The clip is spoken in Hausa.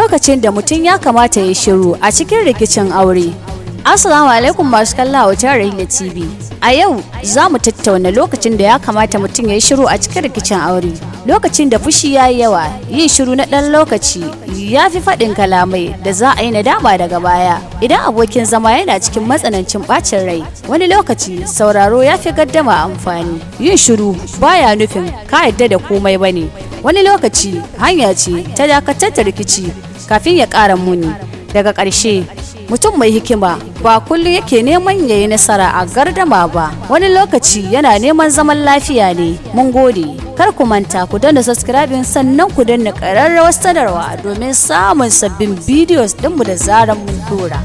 Lokacin da mutum ya kamata ya shiru a cikin rikicin aure. Assalamu alaikum masu kalla a Rahila TV. A yau za mu tattauna lokacin da ya kamata mutum ya yi shiru a cikin rikicin aure. Lokacin da fushi ya yi yawa, yin shiru na ɗan lokaci ya fi faɗin kalamai da za a yi nadama daga baya. Idan abokin zama yana cikin matsanancin ɓacin rai, wani lokaci sauraro ya fi gaddama amfani. Yin shiru baya nufin ka yarda da komai bane. Wani lokaci hanya ce ta dakatar da rikici kafin ya ƙara muni. Daga ƙarshe, mutum mai hikima ba kullum yake neman ya yi nasara a gardama ba, wani lokaci yana neman zaman lafiya ne. Mun gode. Kar ku manta ku danna subscribing, sannan ku danna ƙararrawar sanarwa domin samun sabbin videos ɗinmu da zaran mun dora.